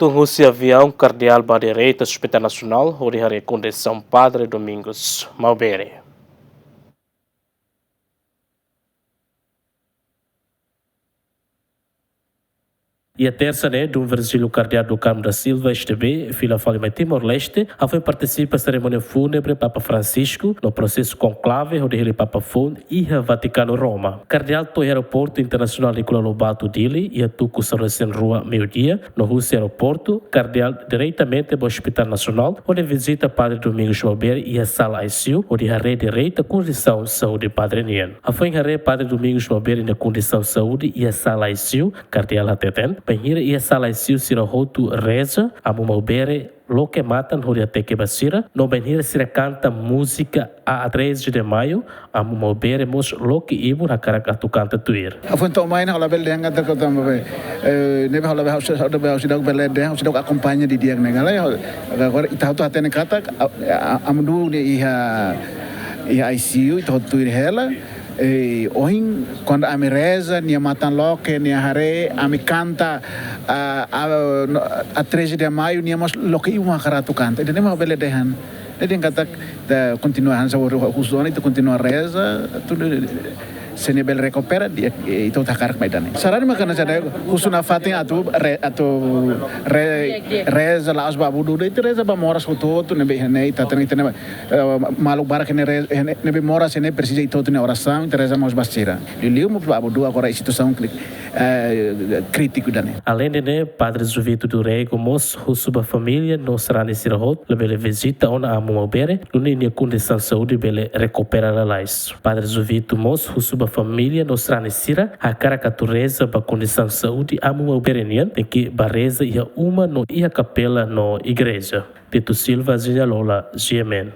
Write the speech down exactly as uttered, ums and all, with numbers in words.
Tun husi aviaun, Kardeál bá direta Hospital Nasionál hodi haree kondisaun Padre Domingos Maubere. Iha tersa ne'e, Dom Virgílio Kardeál do Carmo da Silva, S D B, fila fali mai Timor-Leste, hafoin partisipa serimónia fúnebre Papa Francisco, no prosesu konklave hodi hili Papa foun iha Vatikanu, Roma. Kardeál to'o iha Aeroportu Internasionál Nicolau Lobato, Dili, iha tuku sanulu-resin-rua meiudia, no husi aeroportu, Kardeál diretamente ba Hospital Nasionál, hodi vizita Padre Domingos Maubere iha sala I C U, hodi haree direta kondisaun saúde padre nian. Hafoin haree Padre Domingos Maubere nia kondisaun saúde iha sala I C U, Kardeál hateten, bainhira iha sala I C U sira hotu reza, Amu Maubere loke matan hodi hateke ba sira, no bainhira sira kanta múzika A treze de Maio, Amu Maubere mós loke ibun hakarak atu kanta tuir. Hafoin to'o mai ne'e ha'u labele dehan katak, eh, ne'ebé ha'u labele, ha'u, ha'u, ha'u seidauk bele dehan, ha'u seidauk akompaña didi'ak ne'e, ka lae. Agora ita hotu hatene katak, a, a, Amu Dom ne'e iha, iha I C U, ita hotu tuir hela. Eh, ohin, kuandu ami reza, nia matan loke, nia haree, ami kanta, a, a, no, A treze de Maio, nia mós loke ibun hakarak atu kanta. Ida-ne'e mak bele dehan. Ne'e dehan katak, ita kontinua hanesan ohin husu ona, ita kontinua reza, atu, se nia bele rekupera, di'ak, eh, ita hakarak mai ida-ne'e. Sarani mak hanesan ne'e, husu nafatin atu re-, atu re-, reza la'ós ba Abu Dudu, ita reza ba moras hotu-hotu, ne'ebé iha ne'e, ita hatene, ita hatene, eh, maluk barak iha ne'e re-, iha ne'e, ne'ebé moras iha ne'e presiza ita hotu nia orasaun, ita reza mós ba sira. Liuliu mós ba Abu Dudu agora situasaun kri-, eh, krítiku ida-ne'e. Aleinde ne'e, Padre Juvito do Rego mós husu ba família no sarani sira hotu labele vizita ona Amu Maubere, nune'e nia kondisaun saúde bele rekupera lalais. Padre Juvito mós husu ba família no sarani sira hakarak atu reza ba kondisaun saúde Amu Maubere nian, tenke bá reza iha uma no iha kapela no igreja. Tito Silva, Zinha Lola, G M N.